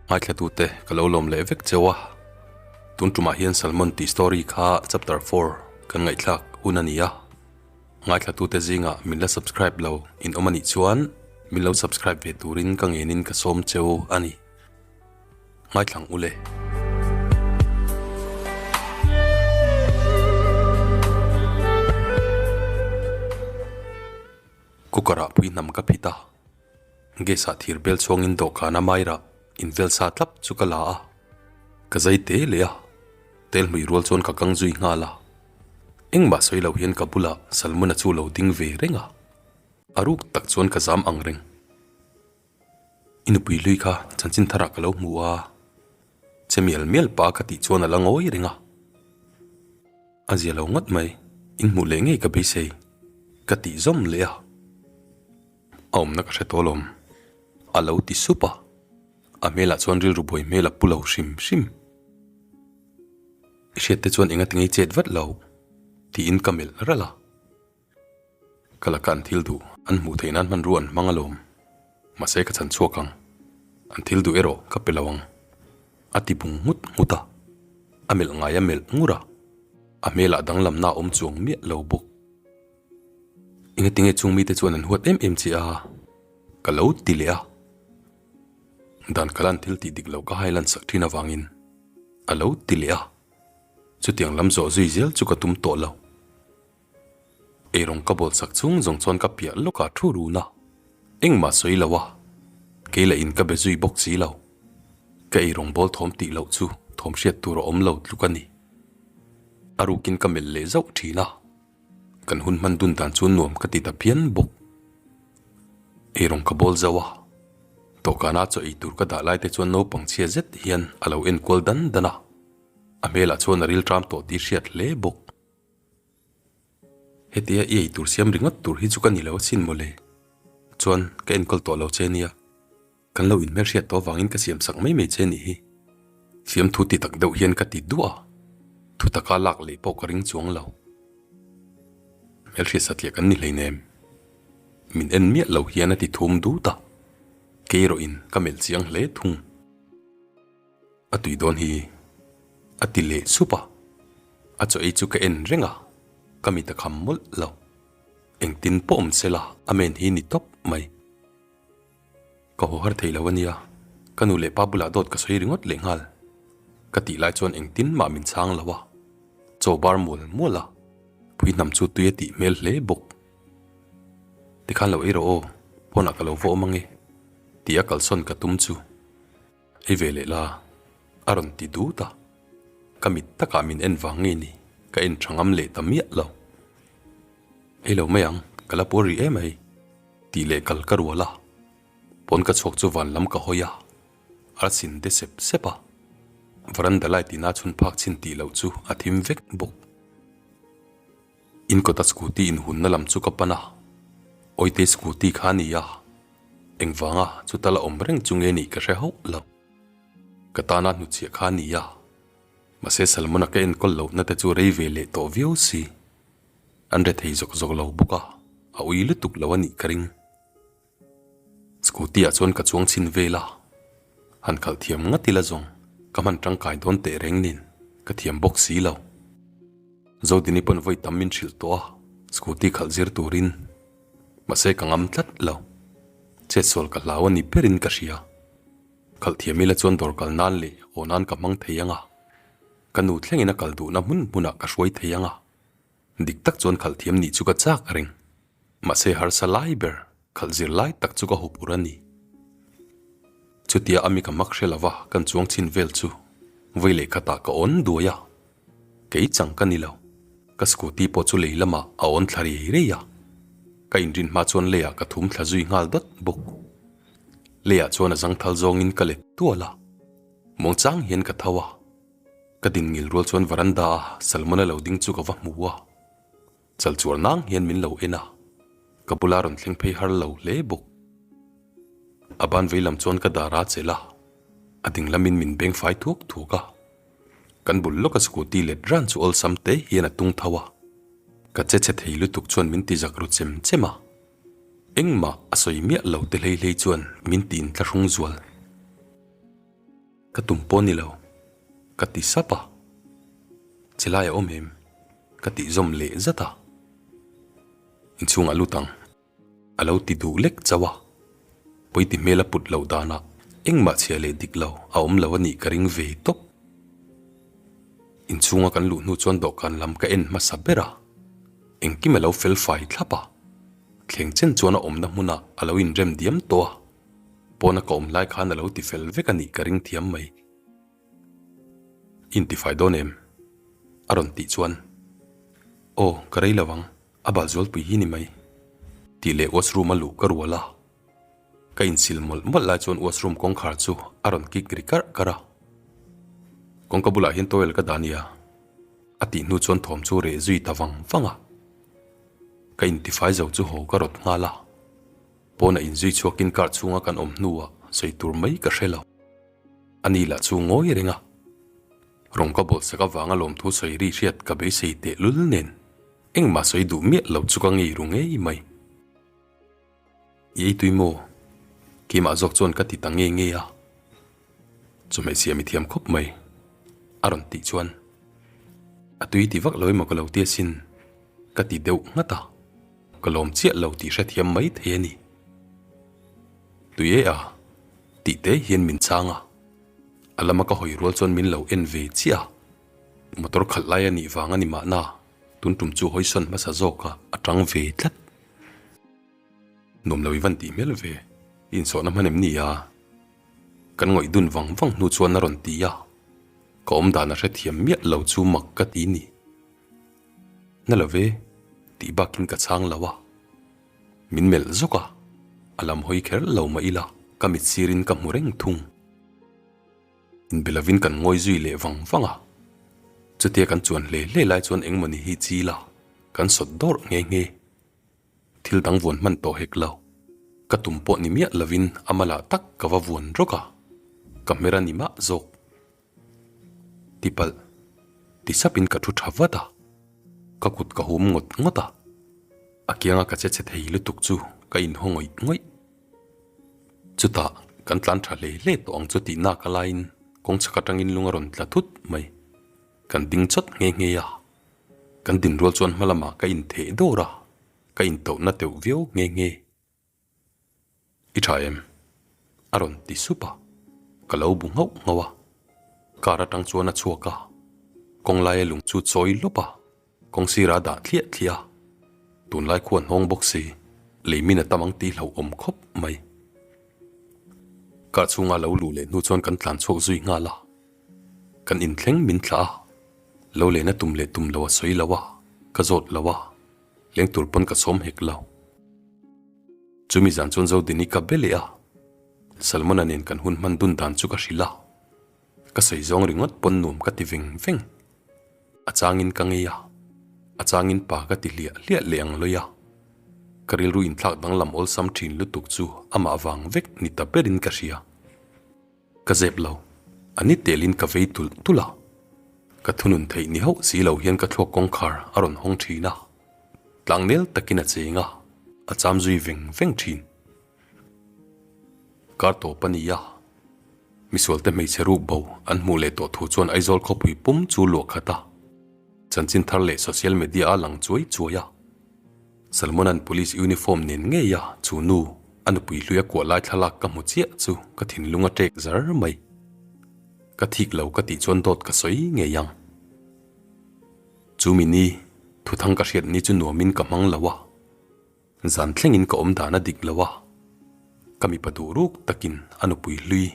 Ngaithlatute ka lo lawm leh vek cheu a, tun tumah hian Salmon tih story kha chapter four kan ngaihthlak hun a ni a. Ngaithlatute zingah min la subscribe lo in awm a nih chuan min lo subscribe ve turin ka ngenin ka sawm cheu a ni. Ngaithlang u le. Cooker ah pui hnam ka phit a. Gas ah thir bel chhuangin dawhkan a mairah invel sa tlap chu ka la a, ka zai te leh a, tel hmui rual chuan ka kang zui nghal a. Engmah sawi lo hian ka bulah Salmon-a chu lo ding ve reng a, a ruk tak chuan ka zam ang reng. I nupui hlui kha chanchin tharah ka lo hmu a, che mial mial pa ka tih chuan a la ngawi reng a. A zia lo ngawt mai, in hmuh leh ngei ka beisei, ka tih zawm leh a. A awmna ka hre tawh alawm, a lo ti sup a. A hmelah chuan rilru buai hmel a pu lo hrim hrim. I hriat te chuan enga tingei chet vat lo, tiin ka melh ralh a. Ka laka an thil duh an hmuh theih nan hmanrua an hmang alawm. Mahse ka chhan chhuak ang. An thil duh erawh ka pe lo ang. A ti bung nghut nghut a. A melh ngai a melh ngur a. A hmelah danglamna a awm chuang miah lo bawk. Engatinge chung mite chuan an huat em em che a? Ka lo ti leh a. Dan ka lan thil tih dik lo ka hai lan sak thin avangin a lo ti leh a. Chutiang lam zawh zui zel chu ka tum tawh lo. Eirawng ka bawl sak chung zawng chuan ka piah lawk ah thu run a, engmah sawi lo a, kei lah in ka be zui bawk si lo. Ka eirawng bawl thawm tih loh chu thawm hriat tur a awm lo tluk a ni. A rukin ka melh leh zauh thin a, kan hun hman dun dan chu nuam ka ti ta phian bawk. Eirawng ka bawl zauh a, dawhkana chaw ei tur ka dah lai te chuan naupang chhia zet hian a lo enkual dan dan a, a hmelah chuan a rilṭam tawh tih hriat hle bawk. Hetia i eitur siam ringawt tur hi chu ka ni lo asin mawle. Chuan ka enkawl tawh lo che nia. Kan lo inhmelhriat tawh avangin ka siam sak mai mai che nih hi. Fiamthu ti tak deuh hian ka ti duah a, thu taka lak leh pawh ka ring chuang lo. Hmelhriat satliah kan ni hleinem. Min en miah lo hian a ti thum dut a, kei erawh in ka melh chiang hle thung. A tui dawn hi a ti leh sup a, a chaw ei chu ka en reng a, ka mit a kham mawlh lo. Engtin pawh awm se la a men hi ni tawp mai. Ka haw har thei lo a nia, ka nu leh pa bulah dawt ka sawi ringawt leh nghal. Ka tih lai chuan engtin mah min chhang lo a, chaw bar mual mual a, pui hnam chu tui a tih hmel hle bawk. Tikhan lo ei rawh aw, pawnah ka lo va awm ange, tih a kalsawn ka tum chu. Ei ve leh la, a rawn ti dut a. Ka mit takah min en vang nge ni, ka en tha ngam leh ta miah lo. Ei lo mai ang, ka la puar rih em ai, tih leh kal ka rual a. Pawn ka chhuak chu van lam ka hawi a, a sin de sep sep a. Varanda light ina chhun phak chhin tih loh chu a thim vek bawk. In kawta scooty inhunna lam chu ka pan a, Awite scooty kha a ni a. Engvanga chuta la awm reng chu nge nih ka hre hauh lo. Ka tana hnuchhiah kha a ni a, mahse Salmon-a ka enkawl lohna te chu rei ve leh tawh viau si. An re thei zawk zawk lo bawk a, a ui lutuk lo a nih ka ring. Scooty-ah chuan ka chuang chhin vel a, han khalh thiam ngat ila zawng ka hman tangkai dawn teh reng nen ka thiam bawk si lo. Zodini pawn vawi tam min hrilh tawh a, scooty khalh zir turin. Mahse ka ngam tlat lo. Chetsual ka hlau a ni berin ka hria. Khalh thiam ila chuan dawr kal nan leh haw nan ka hmang thei ang a. Ka nu thlengin a kal duhna hmun hmunah ka hruai thei ang a. Dik tak chuan khalh thiam nih chu ka chak reng. Mahse harsa lai ber, khalh zir lai tak chu ka hup ur a ni. Chutia ami ka mak hre lova kan chuang chhin vel chu vawi leh khatah ka awn duai a. Kei chang ka ni lo. Ka scooty pawh chu lei lamah a awn thla rei rei a. Ka inrin hma chuan leiah ka thum thla zui nghal dawt bawk. Leiah chuan a zangthal zawngin ka let tual a. Muangchang hian ka tho a. Ka din ngil rual chuan varanda a Salmon-a lo ding chu ka va hmu a. Chal chuar nang hian min lo en a. Ka bula rawn thleng phei har lo hle bawk. A ban vei lam chuan ka dar a chelh a. A ding lamin min beng fai thuak thuak a. Kan bul lawka scooty let ran chu awlsam te hian a tung tho a. Ka che chhe thei lutuk chuan min ti zak ru chem chem a. Engmah a sawi miah lo te hlei hlei chuan min ti inthlahrung zual. Ka tum pawh ni lo, ka ti sap a. Che lai a awm em? Ka tih zawm leh zat a. Inchhungah lut ang, a lo ti duh lek chauh a. Pawi ti hmel a put loh danah engmah chhia leh dik lo a awm lo a nih ka ring ve tawp. Inchhunga kan luh hnu chuan dawhkan lam ka en hmasa ber a, engkim a lo fel fai thlap a. Thleng chen chuan a awmna hmunah a lo inrem diam tawh a. Pawna ka awm lai khan a lo ti fel vek a nih ka ring thiam mai. I intifai dawn em? A rawn tih chuan, Aw, ka rei lo ang, a bal zualpui hi ni mai. Tih leh washroom a luh ka rual a. Ka insil mawlh mawlh lai chuan washroom kawngkhar chu a rawn kik ri karh karh a. Kawngka bulah hian towel ka dah nia. A tih hnu chuan thawm chu reh zui ta vang vang a. Ka intifai zo chu haw ka rawt nghal a. Pawnah inzui chhuakin car chhunga kan awm hnuah sawi tur mai ka hre lo. Ani lah chu ngawi reng a. Rawng ka bawlhsak avanga lawmthu sawi ri hriat ka beisei tehlul nen engmah sawi duh miah lo chu ka ngei ru ngei mai. I ei tui maw? Keimah zawk chuan ka ti ta nge nge a. Chu hmeichhia mi thiam khawp mai a rawn tih chuan a tui ti vak lo emaw ka lo ti asin ka ti deuh nghat a. Ka lawm chiah lo tih hrethiam mai thei a ni. Tui e a, tih te hian min chang a. A lama ka hawi rual chuan min lo en ve chiah a. Motor khalh lai a nih vang a ni mahna, tun tum chu hawisawn hmasa zawk a a tang ve tlat. Nuam lo i van tih hmel ve, i insawhna hman em ni a? Kan ngawih dun vang vang hnu chuan a rawn ti a. Ka awmdan a hrethiam miah lo chu mak ka ti ni. Na lo ve, tih bakin ka chhang lo a. Min melh zawk a, a lam hawi kher lo mah ila ka mit sirin ka hmu reng thung. Inbe lovin kan ngawi zui leh vang vang a. Chutia kan chuan hle hle lai chuan engmawni hi chil a, kan sawt dawrh nghe nghe. Thil dang vuan hman tawh hek lo. Ka tum pawh ni miah lovin a malah tak ka va vuan rawk a, ka hmer a ni mah zawk. Tipalh ti sapin ka thu tha vat a, ka kut ka hum ngawt ngawt a, a kianga ka che chhe thei lutuk chu ka inhaw ngawih ngawih. Chutah kan tlan tha hle hle tawh ang chu tih nak a laiin kawng chhak atangin lung a rawn tla thut mai. Kan ding chawt nghe nghe a, kan din rual chuan hma lamah ka intheh dawr a, ka intauhna teuh viau nghe nghe. I tha em? A rawn ti sup a, ka lo bu nghauh nghauh a. Car atang chuan a chhuak a, kawng laia lung chu chawi lawp a, kawng sirah a dah thliah thliah a. Tunlai khuan hnawng bawk si, lei min a tam ang tih hlauhawm khawp mai. Car chhunga lo luh leh hnu chuan kan tlan chhuak zui nghal a, kan inthleng min thlah a, lo lehna tum leh tum lo a sawi lo a, ka zawt lo a, leng tur pawn ka sawm hek lo. Chumi zan chuan Zodini ka be leh a, Salmona nen kan hun hman dun dan chu ka hrilh a, ka sawi zawng ringawt pawn nuam ka ti veng veng. A changin ka ngei a, a changin pa ka ti hliah hliah leh ang lawi a, ka rilru inthlak danglam awlsam thin lutuk chu amah vang vek ni ta berin ka hria. Ka zep lo, a ni telin ka vei tulh tulh a, ka thunun theih ni hauh si lo hian ka thluak kawngkhar a rawn hawng thin a, tlangnel takin a cheng a, a cham zui veng veng thin. Kar tawp a ni a, misualte hmeichhe ruk bo an hmuh leh tawh thu chuan Aizawl khawpui pum chu luah khat a, chanchin thar leh social media a lang chuai chuai a. Salmona'n police uniform nen ngei a chu nu a nupui hlui a kuah lai thlalak ka hmu chiah chu ka thinlung a ṭek zar mai. Ka thik lo ka tih chuan dawt ka sawi ngei ang. Chu mi ni thuthang ka hriat ni chu nuamin ka hmang lo a, zan thlengin ka awm dan a dik lo a, ka mipa duh ruk takin a nupui hlui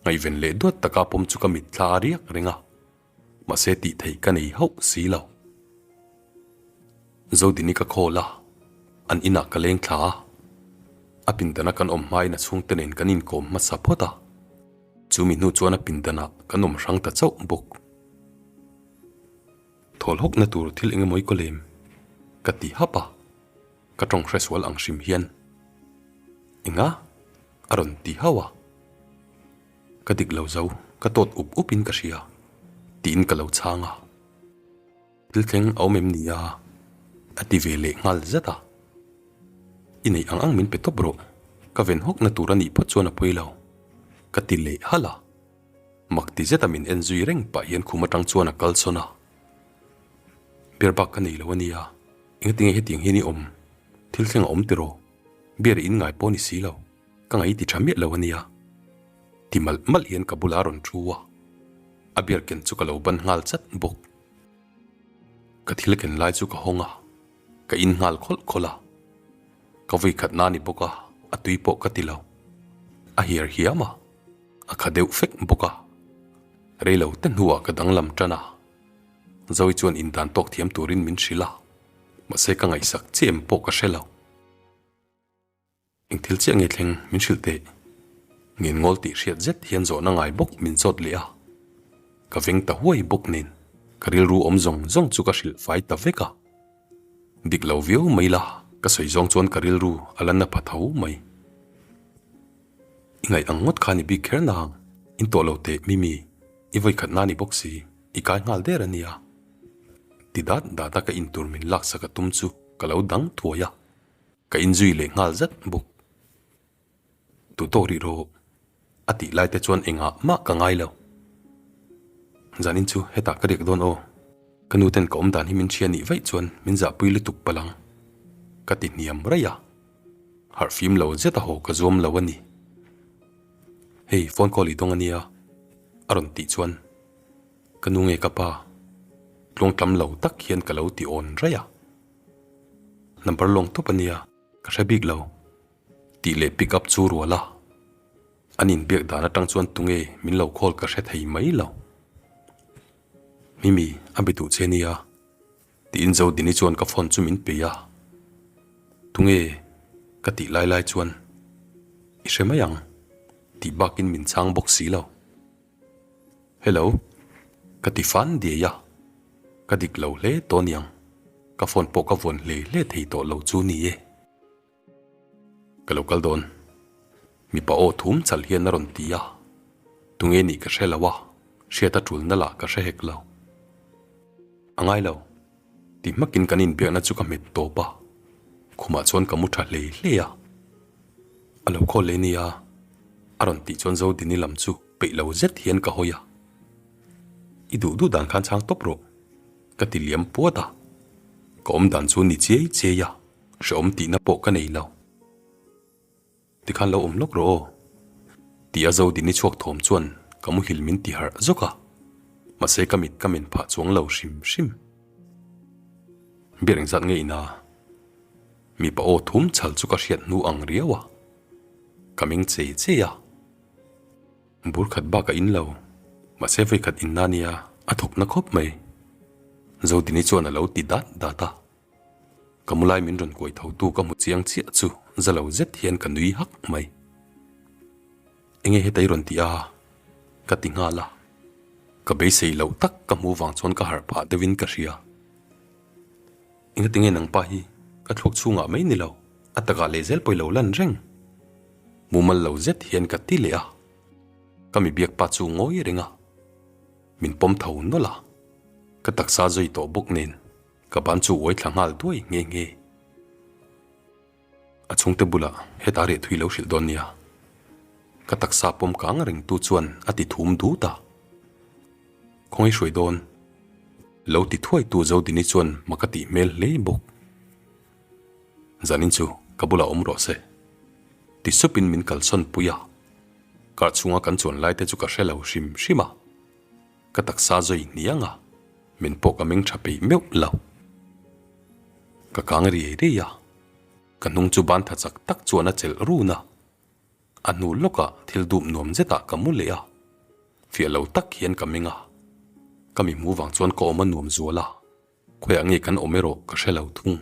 ngaihven leh duat taka pawm chu ka mitthla a riak reng a. Mahse tih theih ka nei hauh si lo. Zodini ka call a, an inah ka leng thla a. A pindana kan awm hmain a chhungte nen kan inkawm hmasa phawt a. Chumi hnu chuan a pindanah kan awm hrang ta chauh bawk. Thawl hawkna tur thil eng emaw i kaw lem? Ka ti hap a, ka tawng hresual ang hrim hian. Enga? A rawn ti hauh a. Ka dik lo zo, ka tawt up up in ka hria, tiin ka lo chhang a. Thil thleng a awm em ni a? A ti ve leh nghal zat a. I neih ang ang min pe tawp rawh, ka ven hawkna tur a nih phawt chuan a pawi lo, ka ti leh halh a. Mak ti zeta min en zui reng pah hian khum atang chuan a kal sawn a. Beer bak ka nei lo a nia, engatinge hetiang hian i awm? Thil thleng a awm tiraw? Beer i in ngai pawh ni si lo, ka ngaih i ti tha miah lo a nia. Ti malh malh hian ka bulah a rawn thu a, a beer ken chu ka lo ban nghal chat bawk. Ka thil ken lai chu ka hawng a, ka in nghal khawlh khawlh a. Ka vui khat na ni bawk a, a tui pawh ka ti lo. A hiar hiam a, a kha deuh fek bawk a. Rei lo te hnuah ka danglam tan a. Zoe chuan indan tawk thiam turin min hrilh a, mahse ka ngaihsak chiah em pawh ka hre lo. Eng thil chiah nge thleng min hrilh teh? Ngen ngawl tih hriat zet hian zawhna ngai bawk min zawt leh a. Ka veng ta huai bawk nen ka rilru awm zawng zawng chu ka hrilh fai ta vek a. Dik lo viau mai la ka sawi zawng chuan ka rilru a la na pha tho mai. I ngaih ang ngawt kha ni bik kher nang, in tawh lo teh Mimi, i vawi khat na ni bawk si, i kai nghal der a nia. Ti dat dat a ka intur min laksak a tum chu ka lo dang thuai a. Ka inzui leh nghal zat bawk. Tu tawk rih rawh a tih lai te chuan engah mah ka ngai lo. Zanin chu hetah ka riak dawn aw. Ka nu ten ka awm dan hi min hria nih vaih chuan min zahpui lutuk palh ang. Ka ti hniam raih a. Harh fim lo zet a haw ka zuam lo a ni. Hei phone call i dawng a nia a rawn tih chuan ka nu nge ka pa tluangtlam lo tak hian ka lo ti awn raih a. Number lawng tawp a nia, ka hre bik lo. Tih leh pick up chu rual a. An inbiak dan atang chuan tunge min lo call ka hre thei mai lo. Mimi, a be duh che nia. Tiin Zodini chuan ka phone chu min pe a. Tunge ka tih lai lai chuan i hre mai ang tih bakin min chhang bawk si lo. Hello, ka ti fan diai a, ka dik lo hle tawh niang, ka phone pawh ka vuan hle hle thei tawh lo chu ni e. Ka lo kal dawn, mipa aw thum chal hian a rawn ti a, tunge nih ka hre lo a, hriat a tulna lah ka hre hek lo. A ngai lo, ti hmakin kan inbiakna chu ka hmet tawp a, khumah chuan ka mu tha hlei hlei a, a lo khawl leh nia, a rawn tih chuan Zodini lam chu Peih lo zet hian ka hawi a, I duh duh dan khan chhang tawp rawh, ka ti liam puat a. Ka awm dan chu ni chiai chiai a, hrehawm tihna pawh ka nei lo. Tikhan lo awm lawk rawh aw, ti a Zodini chhuak thawm chuan ka muhil min ti harh zawk a, mahse ka mit ka men phah chuang lo hrim hrim. Biak engzat nge ina? Mipa aw thum chhal chu ka hriat hnu ang riau a, ka meng chei chei a. Bur khat bak a in lo, mahse vawi khat inna nia a thawk na khawp mai. Zodini chuan a lo ti dat dat a. Ka mu lai min rawn kuai tho tu ka hmu chiang chiah chu za lo zet hian ka nui hak mai. Enge heta i rawn ti a? Ka ti nghal a. Ka beisei loh tak ka hmu vang chuan ka harh phah deuhin ka hria. Engatinge nangpa hi ka thluak chhungah mai ni lo, a takah lehzel pawh i lo lan reng. Mumal lo zet hian ka ti leh a, ka mi biak pa chu ngawi reng a, min pawm tho nawlh a, ka taksa zui tawh bawk nen ka ban chu uai thla nghal duai nghe nghe. A chhungte bulah heta reh thui lo hrilh dawn nia, ka taksa pawm kang reng tu chuan a ti thum dut a, Khawngaih hruai dawn lo ti thuai tu Zodini chuan mak a tih hmel hle bawk. Zanin chu ka bulah awm rawh se. Ti supin min kalsawn pui a, car chhunga kan chuan lai te chu ka hre lo hrim hrim a, ka taksa zawi hniang a, min pawh ka meng tha peih meuh lo. Ka kang riai riai a, ka hnung chu ban tha chak tak chuan a chelh run a, a hnu lawkah thil dup nuam zetah ka mu leh a, fiah lo tak hian ka meng a, ka mi hmuh vang chuan ka awm a nuam zual a. Khawiah nge kan awm erawh ka hre lo thung.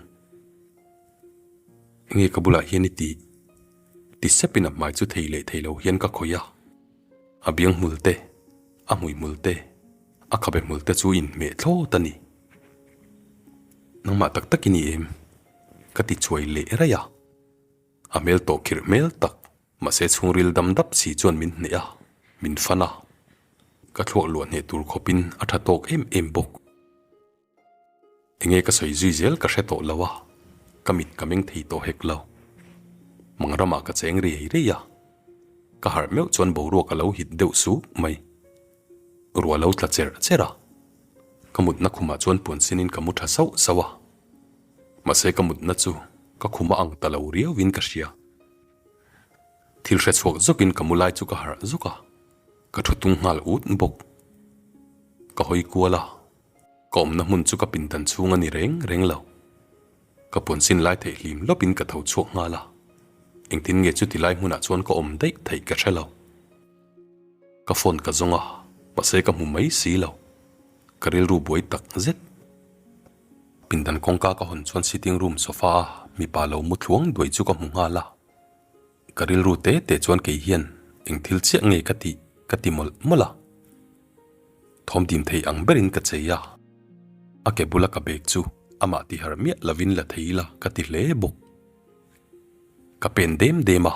Enge ka bulah hian i tih? Ti sepin a hmai chu thei leh thei lo hian ka khawih a. A biang hmul te, a hmui hmul te, a khabe hmul te chu inhmeh thlawt a ni. Nangmah tak tak i ni em? Ka ti chuai leh raih a. A hmel tawh khirh hmel tak, mahse chhungril dam dap si chuan min hneh a, min fan a. Ka thluak luah hneh tur khawpin a tha tawk em em bawk. Enge ka sawi zui zel ka hre tawh lo a, ka mit ka meng thei tawh hek lo. Mang ramah ka cheng riai riai a, ka harh meuh chuan boruak a lo hit deuh suk mai. Ruah lo tla cherh cherh a, ka mutna khumah chuan puan sinin ka mu tha sauh sauh a. Mahse ka mutna chu ka khum a ang ta lo riauin ka hria. Thil hre chhuak zawkin ka mu lai chu ka harh zawk a, ka thu tung nghal ut bawk. Ka hawi kual a, ka awmna hmun chu ka pindan chhung a ni reng reng lo. Ka puan sin lai theih hlim lawpin ka tho chhuak nghal a, engtin nge chuti lai hmunah chuan ka awm daih theih ka hre lo. Ka phone ka zawng a, mahse ka hmu mai si lo. Ka rilru buai tak zet. Pindan kawngka ka hawn chuan sitting room sofa a mipa lo mu thluang duai chu ka hmu nghal a. Ka rilru te te chuan kei hian eng thil chiah nge ka tih ka ti mawlh mawlh a. Thawm dim thei ang berin ka chei a. A ke bula ka bag chu amah tiharh miah lovin la thei ila ka ti hle bawk. Ka pen dem dem a,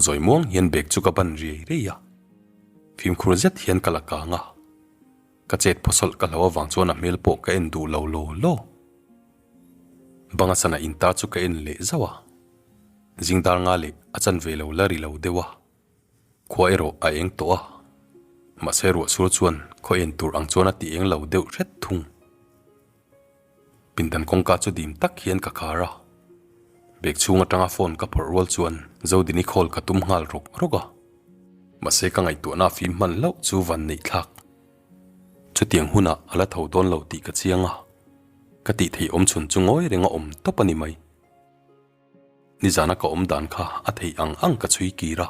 zawi muang hian bag chu ka ban riai riai a. Fimkhur zet hian ka la kang a. Ka chet phawsawlh ka hlo avang chuan a hmel pawh ka en duh lo law law. Banga sana intar chu ka en leh zauh a, zing dar nga leh a chan ve lo la ri lo deuh a, khua erawh a eng tawh a, mahse ruah sur chuan khaw en tur ang chuan a ti eng lo deuh hret thung. Pindan kawngka chu dim tak hian ka khar a, bag chhung atanga phone ka phawrh rual chuan Zodini call ka tum nghal rawk rawk a, mahse ka ngaihtuahna a fim hman hlauh chu van neih thlak. Chutiang hunah a la tho dawn lo tih ka chiang a, ka tih theih awm chhun chu ngawi reng a awm tawp a ni mai. Nizana ka awm dan kha a theih ang ang ka chhui kir a,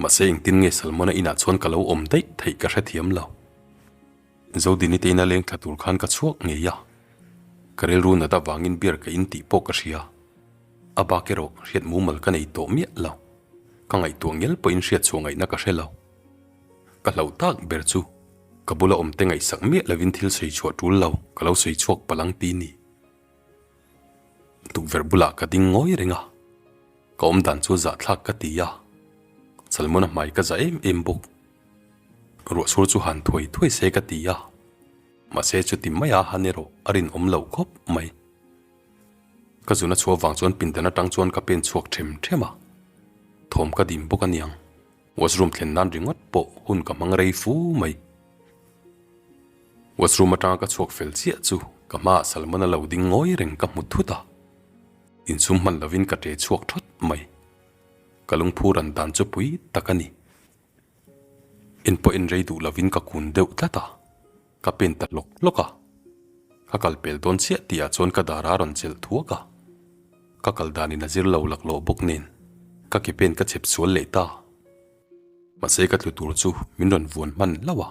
mahse engtin nge Salmona inah chuan ka lo awm daih theih ka hrethiam lo. Zodini te ina leng thla tur khan ka chhuak ngei a, ka rilru nat avangin beer ka in tih pawh ka hria. A bak erawh hriat mumal ka nei tawh miah lo, ka ngaihtuah ngel pawhin hriat chhuah ngaihna ka hre lo. Ka hlauh tak ber chu ka bula awm te ngaihsak miah lovin thil sawi chhuah tul lo ka lo sawi chhuak palh ang ti ni. Tukverh bulah ka ding ngawi reng a, ka awm dan chu zahthlak ka ti a, Salmona hmai ka za em em bawk. Ruahsur chu han thuai thuai se ka ti a, mahse chuti maia han erawh a rinawm loh khawp mai. Ka zuna chhuah vang chuan pindan atang chuan ka pen chhuak them them a, thawm ka dim bawk aniang. Washroom thlen nan ringawt pawh hun ka hmang rei fu mai. Washroom atanga ka chhuak fel chiah chu ka hmaah Salmon a lo ding ngawi reng ka hmu thut a, insum hman lovin ka ṭe chhuak ṭhawt mai. Ka lungphu ran dan chu pui tak a ni. En pawh en rei duh lovin ka kun deuh tlat a, ka pen ta hlawk hlawk a. Ka kal pel dawn chiah tihah chuan ka dar a rawn chelh thuak a, ka kal danin a zir lo laklawh bawk nen ka ke pen ka chep sual leh ta. Mahse ka tlu tur chu min rawn vuan hman hlauh a,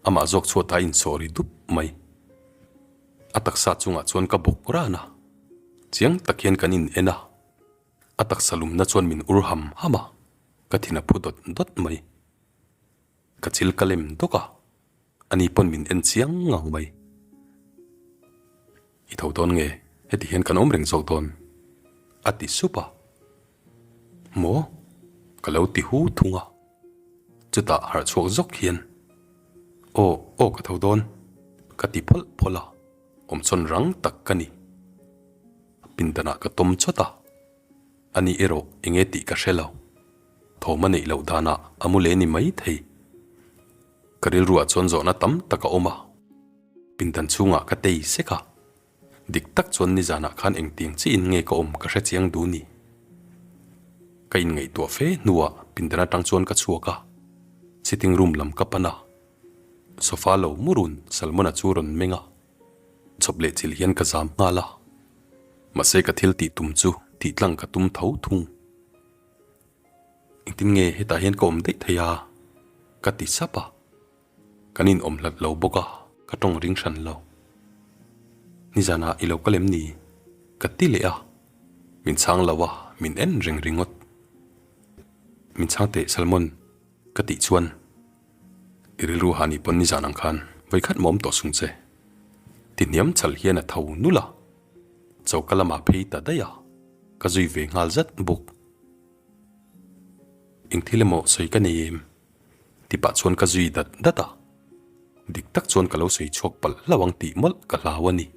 amah zawk chhuat a insawh ri dup mai. A taksa chungah chuan ka bawk ran a, chiang tak hian kan in en a, a taksa lumna chuan min ur ham ham a, ka thin a phu dawt dawt mai. Ka chil ka lem dawk a, ani pawn min en chiang ngang mai. I tho dawn nge? Heti hian kan awm reng zawk dawn a ti sup a. Maw? Ka lo ti hu thung a. Chutah harh chhuak zawk hian, Aw, aw ka tho dawn ka ti phawlh phawlh a, awmsawn rang tak ka ni. Pindanah ka tawm chawt a, ani erawh enge tih ka hre lo. Thawm a neih loh danah a mu leh ni mai thei. Ka rilruah chuan zawhna tam tak a awm a, pindan chhungah ka tei sek a, dik tak chuan nizanah khan engtiang chiin nge ka awm ka hre chiang duh ni. Ka inngaihtuah fe hnuah pindan atang chuan ka chhuak a, sitting room lam ka pan a, sofa lo murun Salmona chu rawn meng a, chawp leh chilh hian ka zam nghal a, mahse ka thil tih tum chu tih tlang ka tum tho thung. Engtin nge hetah hian ka awm daih thei a? Ka ti sap a. Kan inawm hlat lo bawk a, ka tawng ring hran lo. Nizanah i lo kal em ni? Ka ti leh a. Min chhang lo a, min en reng ringawt. Min chhang teh Salmon, ka tih chuan i rilru ha ni pawn nizan ang khan vawikhat mawm tawh sung che. Ti hniam chal hian a tho nulh a. Choka lamah phei ta daih a, ka zui ve nghal zat bawk. Eng thil emaw sawi ka nei em? Ti pah chuan ka zui dat dat a, dik tak chuan ka lo sawi chhuak palh hlauh ang tih mawlh ka hlau a ni.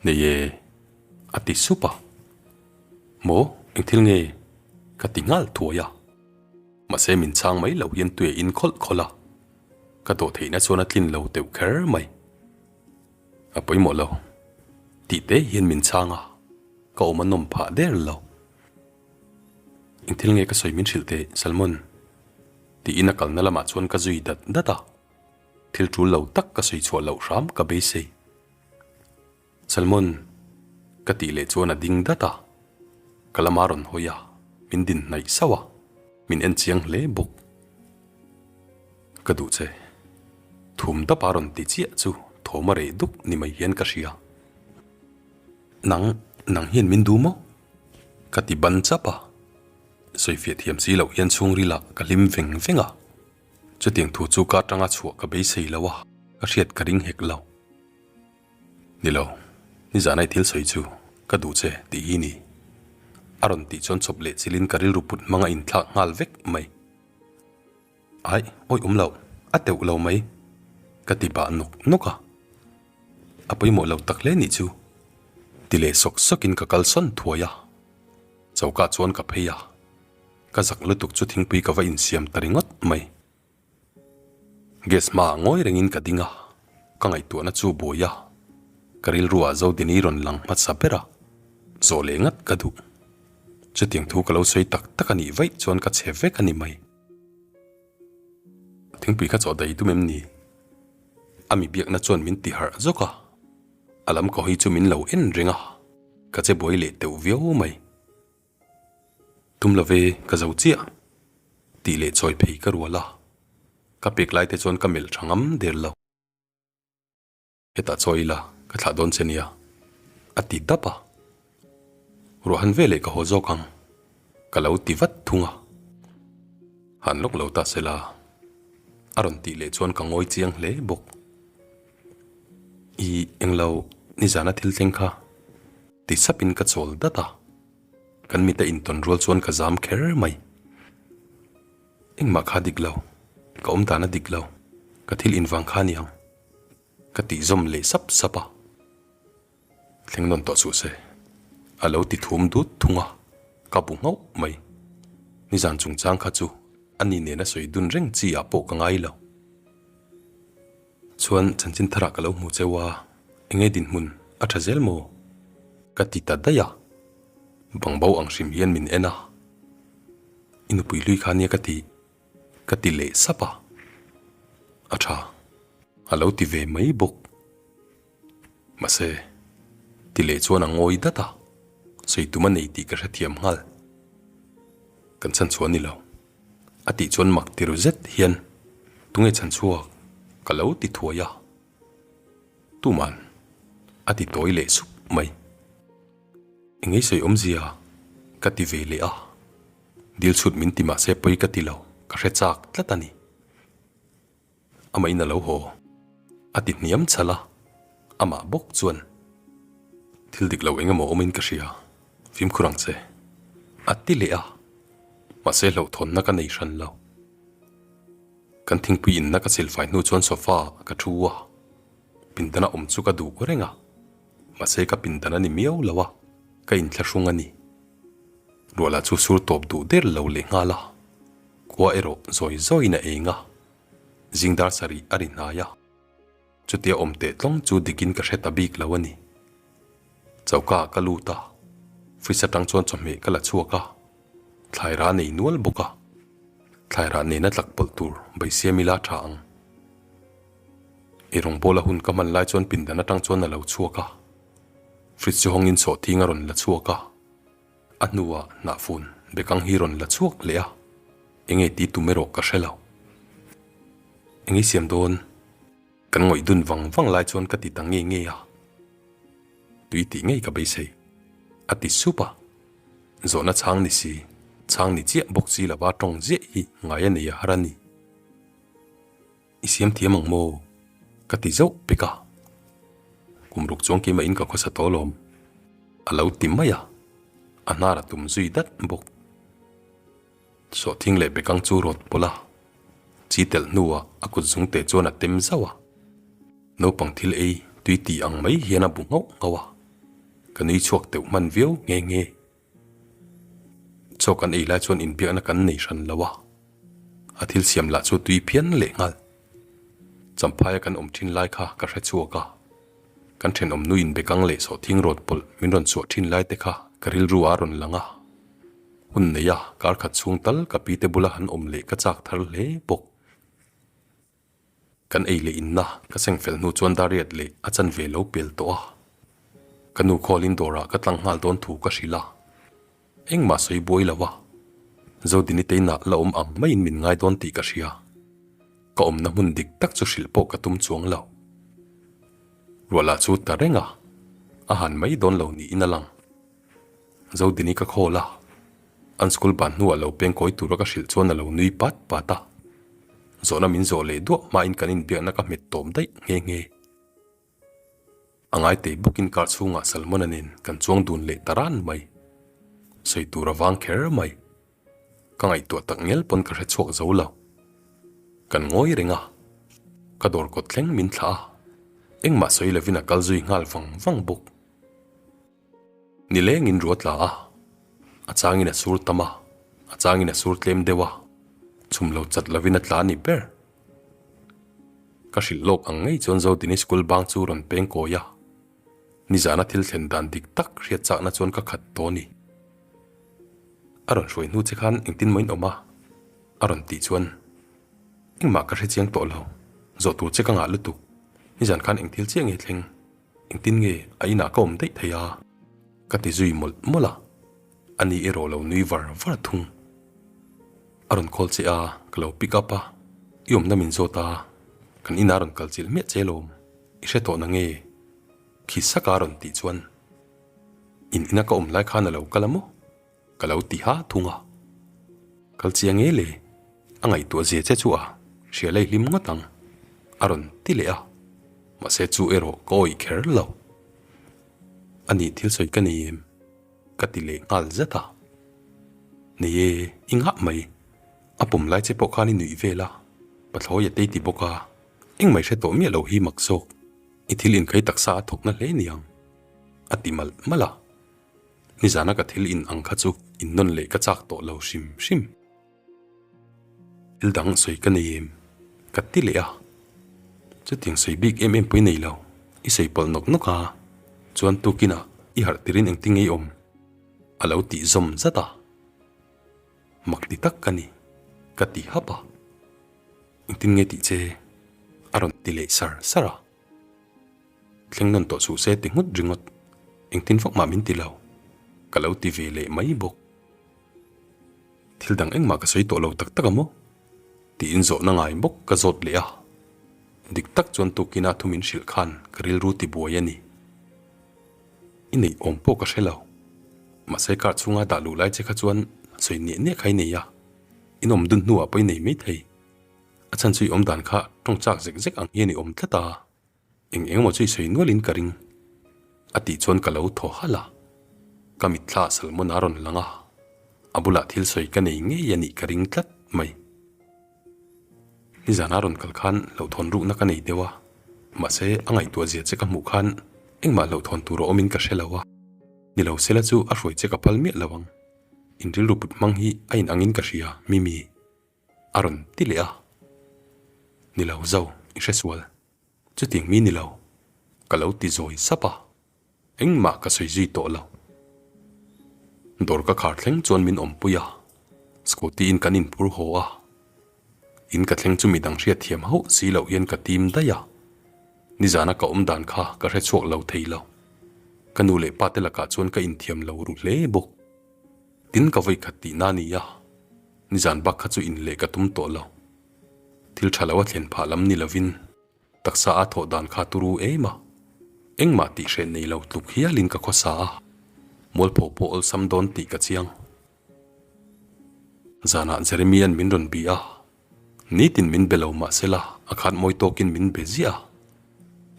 Nei e, a ti sup a. Maw, eng thil nge? Ka ti nghal thuai a. Mahse min chhang mai lo hian tui a in khawlh khawlh a. Ka dawhtheihna chuan a tlin lo teuh kher mai. A pawimawh lo. Tih te hian min chhang a, ka awm a nawm phah der lo. Eng thil nge ka sawi min hrilh teh Salmon? Tiin a kalna lamah chuan ka zui dat dat a, thil tul lo tak ka sawi chhuah loh hram ka beisei. Salmon, ka tih leh chuan a ding dat a, ka lama rawn hawi a, min din hnaih sauh a, min en chiang hle bawk. Ka duh che. Thum dapa rawn ti chiah chu thawm a reh duk ni mai hian ka hria. Nang, nang hian min duh maw? Ka ti ban chap a, sawifiah thiam si loh hian chhungrilah ka hlim veng veng a, chutiang thu chu ka atanga chhuah ka beisei lo a, ka hriat ka ring hek lo. Ni lo, nizan ai thil sawi chu ka duh che tih hi ni. A rawn tih chuan chawp leh chilin ka rilru put hmang a inthlak nghal vek mai. Aih, awih awm loh, a teuh lo mai, ka ti bah nawk nawk a. A pawimawh lo tak hle nih chu, ti leh sawk sawkin ka kalsawn thuai a. Choka chuan ka phei a, ka zak lutuk chu thingpui ka va insiam ta ringawt mai. Gas hmaah ngawi rengin ka ding a, ka ngaihtuahna chu buai a, ka rilruah Zodini rawn lang hmasa ber a, zawh leh ngat ka duh. Chutiang thu ka lo sawi tak tak a nih vaih chuan ka chhe vek a ni mai. Thingpui kha chaw dai tum em ni? A mi biakna chuan min ti harh zawk a, a lam ka hawi chu min lo en reng a, ka che buai leh teuh viau mai. Tum lo ve, ka zo chiah tih leh chawi phei ka rual a, ka pek lai te chuan ka melh tha ngam der lo. Hetah chawi ila ka thlah dawn che nia, a ti dap a. Ruahhan veleh ka haw zawk ang, ka lo ti vat thung a. Han lawk lo ta sela, a rawn tih leh chuan ka ngawi chiang hle bawk. I englo nizana thil thleng kha ti sapin ka chawl dat a. Kan mita intawn rual chuan ka zam kher mai. Engmah kha dik lo, ka awm dan a dik lo, ka thil invang kha a ni ang, ka tih zawm leh sap sap a. Thleng nawn tawh suh se, a lo ti thum dut thung a, ka bu nghauh mai. Nizan chungchang kha chu ani nena sawi dun reng chi ah pawh ka ngai lo. Chuan chanchin tharah ka lo hmu cheu a, enge dinhmun a tha zel maw? Ka ti ta daih a, bangbo ang hrim hian min en a, I nupui hlui kha nia ka ti, ka ti leh sap a, a tha a lo ti ve mai bawk. Mahse, ti leh chuan a ngawi dat a, sawi tum a nei tih ka hrethiam nghal. Kan chhan chhuah a ni lo. A tih chuan mak ti ru zet hian, Tunge chhan chhuak? Ka lo ti thuai a. Tuman a ti tawi leh sup mai. Engei sawi awmzia? Ka ti ve leh a. Dil chhut min ti mahse pawi ka ti lo, ka hre chak tlat a ni. Amah in a lo haw. A ti hniam chhal a, amah bawk chuan, Thil dik lo eng emaw awmin ka hria, fimkhur ang che. A ti leh a, mahse hlauhthawnna ka nei hran lo. Kan thingpui inna ka silfai hnu chuan sofa ah ka thu a, pindana awm chu ka duh reng a, mahse ka pindan a ni miau lo a, ka inthlahrung a ni. Ruahlah chu sur tawp duh der lo leh nghal a, khua erawh zawi zawiin a eng a. Zing dar sarih a ri hnai a, chutia awm teh tlawng chu dikin ka hre ta bik lo a ni. Choka ah ka lut a, fridge atang chuan chawhmeh ka la chhuak a, thlaira nei nual bawk a, thlaira nena tlak pawlh tur Baisiam ila tha ang. Eirawng bawla hun ka hman lai chuan pindan atang chuan a lo chhuak a, fridge chu hawngin sawhthing a rawn la chhuak a. A hnuah hnahfun bekang hi rawn la chhuak leh a, enge tih tum erawh ka hre lo. Enge i siam dawn? Kan ngawih dun vang vang lai chuan ka ti ta nge nge a, tui tih ngei ka beisei, a ti sup a. Zawhna chhang ni si, chhang ni chiah bawk si lova tawng ziah hi ngai a nei a har a ni. I siam thiam ang maw? Ka ti zauh pek a. Kum ruk chuang keimah in ka khawsa tawh alawm. A lo ti mai a, a hnar a tum zui dat bawk. Sawhthing leh bekang chu rawt pawlh a, chi telh hnuah a kut zung teh chuan a tem zauh a. Naupang thil ei tui tih ang mai hian a bu nghauh nghauh a, ka nui chhuak teuh hman viau nghe nghe. Chaw kan ei lai chuan inbiakna kan nei hran lo a, a thil siam lah chu tui phian leh nghal. Champhaia kan awm thin lai kha ka hre chhuak a, kan thenawm nuin bekang leh sawhthing rawt pawlh min rawn chhuah thin lai te kha ka rilru a rawn lang a. Hun nei a, kar khat chhung tal ka pi te bula han awm leh ka chak thar hle bawk. Kan ei leh inna ka seng fel hnu chuan Dariat leh a chanve lo pel tawh a. Ka nu khawlin dawrah ka tlang nghal dawn thu ka hrilh a. Engmah sawi buai lo a, Zodini te inah la awm ang maiin min ngai dawn tih ka hria. Ka awmna hmun dik tak chu hrilh pawh ka tum chuang lo. Ruahlah chu ta reng a, a han mai dawn lo niin a lang. Zodini ka call a, an school ban hnuah lo peng kawi tura ka hrilh chuan a lo nui pat pat a. Zawhna min zawh leh duah hmain kan inbiakna ka hmet tawm daih nghe nghe. A ngai tei bawkin car chhungah Salmona nen kan chuang dun leh ta ran mai. Sawi tur a vang kher mai. Ka ngaihtuah tak ngial pawn ka hre chhuak zo lo. Kan ngawi reng a, ka dawr kawt thleng min thlah a, engmah sawi lovin a kal zui nghal vang vang bawk. Nilengin ruah tla a, a changin a sur tam a, a changin a sur tlem deuh a, chhum lo chat lovin a tla a ni ber. Ka hrilh lawk ang ngei chuan Zodini school bang chu rawn peng kawi a, nizana thil thlen dan dik tak hriat chakna chuan ka khat tawh a ni. A rawn hruai hnu che khan engtin maw in awm a? a rawn tih chuan engmah ka hre chiang tawh lo, zawh tur che ka ngah lutuk, nizan khan eng thil chiah nge thleng? Engtin nge a inah ka awm daih thei a? Ka ti zui mawlh mawlh a, ani erawh lo nui var var thung. A rawn call che a, ka lo pick up a, i awmna min zawt a, kan inah a rawn kal chilh miah che lawm, i hre tawh na nge? Khi saka a rawn tih chuan in ina ka awm lai khan a lo kal a maw? Ka lo ti ha thung a. Kal chiang e le, a ngaihtuah zia che chu a hria lei hlim ngawt ang, a rawn ti leh a. Mahse chu erawh ka awih kher lo. A nih thil sawi ka nei em? Ka ti leh nghal zat a. Nei e, i ngah mai. A pawm lai che pawh khan i nuih vel a, pathlawi a tei ti bawk a, engmah i hre tawh miah lo hi mak zawk. I thil inkhai taksa a thawkna hle niang, a ti malh malh a. Nizana ka thil in ang kha chu in nawn leh ka chak tawh lo hrim hrim. Thil dang sawi ka nei em? Ka ti leh a. Chutiang sawi bik em em pawh i nei lo, i sawi pawlh nawk nawk a, chuan tukinah i harh tirin engtin nge i awm? A lo tih zawm zat a. Mak ti tak ka ni, ka ti hap a. Engtin nge tih che? A rawn ti leh sar sar a. Thleng nawn tawh suh se ti nghut ringawt, engtin vak mah min ti lo, ka lo ti ve leh mai bawk. Thil dang engmah ka sawi tawh lo tak tak a maw? Tiin zawhna ngai bawk ka zawt leh a, dik tak chuan tukina thu min hrilh khan ka rilru ti buai a ni. I neih awm pawh ka hre lo, mahse car chhunga dah luh lai che kha chuan sawi niah niah kha i nei a, in awm dun hnuah pawh i nei maithei. A chhan chu i awm dan kha tawng chak zek zek ang hian i awm tlat a. Eng eng emaw chu i sawi nualin ka ring, a tih chuan ka lo thaw halh a. Ka mitthla ah Salmon a rawn lang a, a bulah thil sawi ka nei ngei a nih ka ring tlat mai. Nizan a rawn kal khan hlauhthawn rukna ka nei deuh a, mahse a ngaihtuah zia che ka hmuh khan engmah hlauhthawn tur a awmin ka hre lo a, ni lo sela chu a hruai che ka phal miah lo ang. In rilru put hmang hi a inangin ka hria, Mimi. A rawn ti leh a, Ni lo zo, i hre sual. Chutiang mi ni lo, ka lo ti zawi sap a, engmah ka sawi zui tawh lo. Dawr ka khar thleng chuan min awmpui a, scooty in kan inphur haw a, in ka thleng chu midang hriatthiam hauh si loh hian ka tim daih a, nizana ka awm dan kha ka hre chhuak lo thei lo. Ka nu leh pa te lakah chuan ka inthiam lo ru hle bawk. Tin ka vawi khat tihna a ni a, nizan bak kha chu in leh ka tum tawh lo. Thil tha lo a thlen phah lam ni lovin taksa a thawh dan kha turu em a, engmah tih hreh nei lo tluk hialin ka khawsa a, mualpho pawh awlsam dawn tih ka chiang. Zanah Jeremy-a'n min rawn bih a, nitin min be lo mahsela a khat mawi tawkin min be ziah a,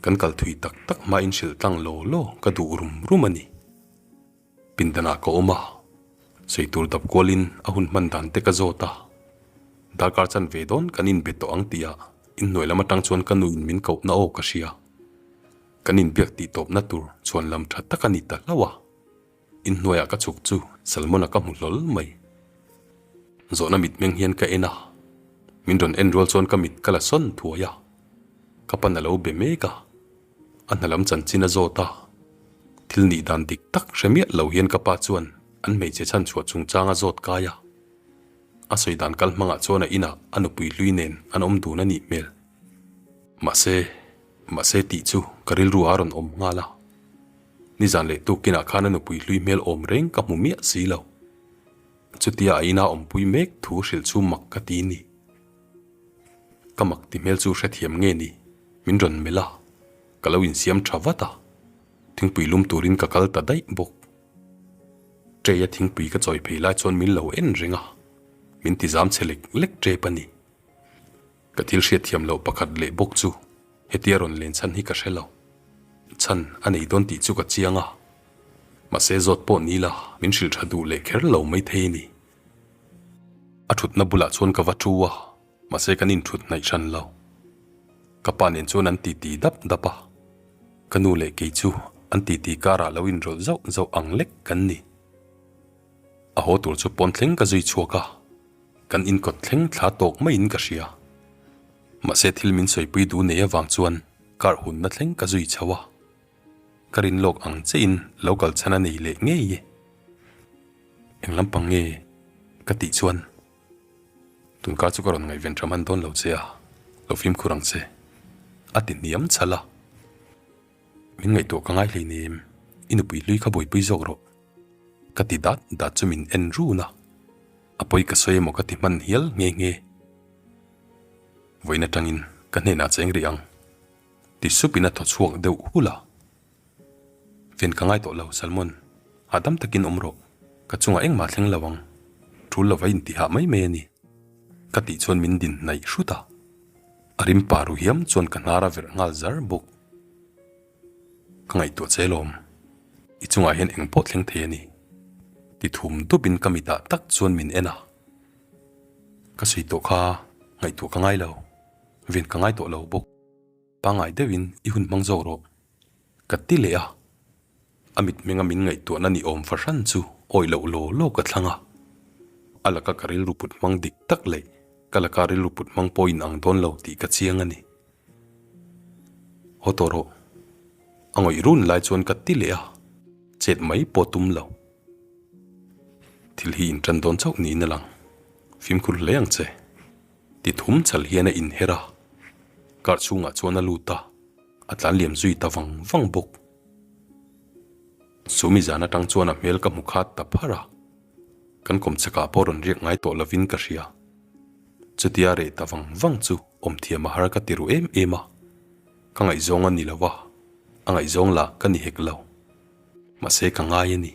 kan kal thui tak tak hmain hrilh tlang law law ka duh rum rum a ni. Pindanah ka awm a, sawi tur dap kualin a hun hman dan te ka zawt a, darkar chan ve dawn kan inbe tawh ang tih ah inhnuai lam atang chuan ka nuin min kohna aw ka hria. Kan inbiak tih tawpna tur chhuan lam tha tak a ni ta hlauh a, inhnuaiah ka chhuk chu Salmon-a ka hmu hlawl mai. Zawhna mitmeng hian ka en a, min rawn en rual chuan ka mit ka la sawn thuai a. Ka pan a lo be mek a, a hna lam chanchin a zawt a. Thil nih dan dik tak hre miah lo hian ka pa chuan an hmeichhe chhanchhuah chungchang a zawt kai a. A sawi dan kal hmangah chuan a inah a nupui hlui nen an awm dun a nih hmel. Mahse, mahse tih chu ka rilru a rawn awm nghal a. Nizan leh tukinah khan a nupui hlui hmel awm reng ka hmu miah si lo. Chutia a ina awmpui mek thu hrilh chu mak ka ti ni. Ka mak ti hmel chu hrethiam nge ni? Min rawn melh a, ka lo insiam tha vat a. Thingpui lum turin ka kal ta daih bawk. Tray a thingpui ka chawi phei lai chuan min lo en reng a, min ti zam che lek lek tep a ni. Ka thil hriatthiam loh pakhat leh bawk chu hetia rawn len chhan hi ka hre lo. Chhan a nei dawn tih chu ka chiang a, mahse zawt pawh ni la min hrilh tha duh leh kher lo maithei a ni. A thutna bulah chuan ka va thu a, mahse kan inthut hnaih hran lo. Ka pa nen chuan an titi dap dap a, ka nu leh kei chu an titi karah lo inrawlh zauh zauh ang lek kan ni. A haw tur chu pawn thleng ka zui chhuak a, kan inkawt thleng thla tawk maiin ka hria. Mahse thil min sawipui duh nei avang chuan kar hunna thleng ka zui chho a, ka rin lawk ang chiahin lo kal chhan a nei leh ngei e. Eng lampang nge ka tih chuan tunkar chu ka rawn ngaihven tha hman dawn lo che a, lo fimkhur ang che a ti hniam chhal a. Min ngaihtuah ka ngai hleinem, i nupui hlui kha buaipui zawk rawh ka ti dat dat chu min en run a, a pawi ka sawi emaw ka ti hman hial nghe nghe. Vawiin atangin ka hnenah cheng rih ang ti supin a thaw chhuak deuh hulh a. Ven ka ngai tawh lo, Salmon. Hahdam takin awm rawh. Ka chungah engmah thleng lo ang. Tul lova intihah mai mai a ni. Ka tih chuan min din hnaih hrut a. A rim pa ru hiam chuan ka hnar a verh nghal zar bawk. Ka ngaihtuah che lawm. I chungah hian eng pawh thleng thei a ni. Ti thum dupin ka mitah tak chuan min en a. Ka sawi tawh kha ngaihtuah ka ngai lo. Ven ka ngai tawh lo bawk. Pangngai deuhin i hun hmang zawk rawh. Ka ti leh a, a mitmenga min ngaihtuahna ni awm fahran chu awih loh law law ka thlang a. A laka ka rilru put hmang dik tak leh ka laka rilru put hmang pawh in ang dawn lo tih ka chiang a ni. Haw tawh rawh. A ngawih run lai chuan ka ti leh a, chet mai pawh tum lo. Thil hi in tan dawn chauh niin a lang. Fimkhur hle ang che. Ti thum chal hian a inher a, car chhungah chuan a lut a. A tlan liam zui ta vang vang bawk. Chumi zan atang chuan a hmel ka hmu khat ta phar a, kan kawmchhakah pawh rawn riak ngai tawh lovin ka hria. Chutia reh ta vang vang chu awmthiam a har ka ti ru em em a, ka ngaihzawng a ni lo a, a ngaihzawng lah ka ni hek lo. Mahse ka ngai a ni.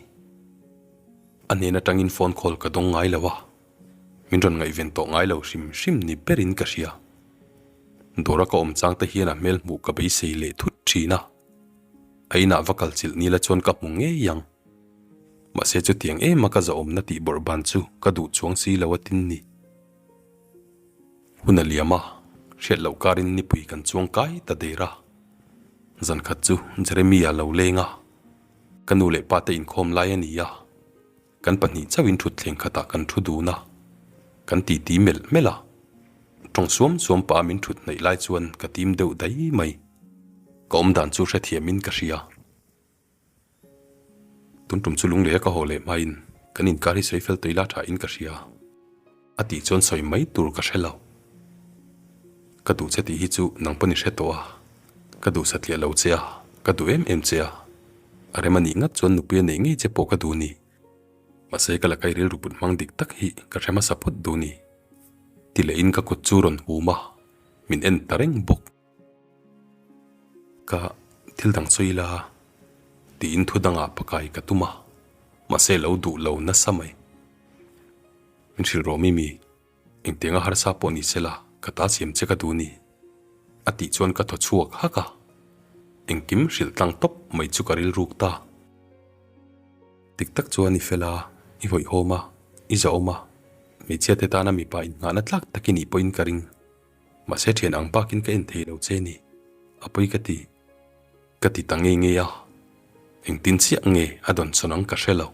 A hnen atangin phone call ka dawng ngai lo a, min rawn ngaihven tawh ngai lo hrim hrim ni berin ka hria. Dawra ka awm chang te hian a hmel hmuh ka beisei leh thut thin a, a inah va kal chilh nila chuan ka hmu ngei ang. Mahse chutiang ema ka zahawmna tih bawrh ban chu ka duh chuang si lo a tin ni. Hun a liam a, hriat loh karin nipui kan chuang kai ta der a. Zan khat chu Jeremy-a lo leng a, ka nu leh pa te inkhawm lai a ni a. Kan pahnih chauhin thutthleng khatah kan thu dun a, kan titi melh melh a. Tawng suam suam pah a min thut hnaih lai chuan ka tim deuh dai mai. Ka awm dan chu hrethiamin ka hria. Tun tum chu lung leh a ka haw leh hmain kan inkar hi sawi fel tawih la thain ka hria. A tih chuan sawi mai tur ka hre lo. Ka duh che tih hi chu nang pawn i hre tawh a, ka duh satliah lo che a, ka duh em em che a. A rem a nih ngat chuan nupui a neih ngei che pawh ka duh ni. Mahse ka lakai rilru put hmang dik tak hi ka hre hmasa phawt duh ni. Ti lehin ka kut chu rawn hum a, min en ta reng bawk. Ka thil dang sawi ila tiin thu dangah pakai ka tum a, mahse lo duh lo nasa mai. Min hrilh rawh Mimi, engtianga harsa pawh ni sela ka ta siam che ka duh ni a tih chuan ka thaw chhuak hak a, engkim hrilh tlang tawp mai chu ka rilruk ta. Dik tak chuan i fel a, i hawihhawm a, i zahawm a, hmeichhia te tana mipa innghahna tlak tak i nih pawhin ka ring. Mahse thian ang bakin ka en thei lo che ni, a pawi ka ti. Ka ti ta ngei ngei a, engtin chiah nge a dawn sawn ang ka hre lo.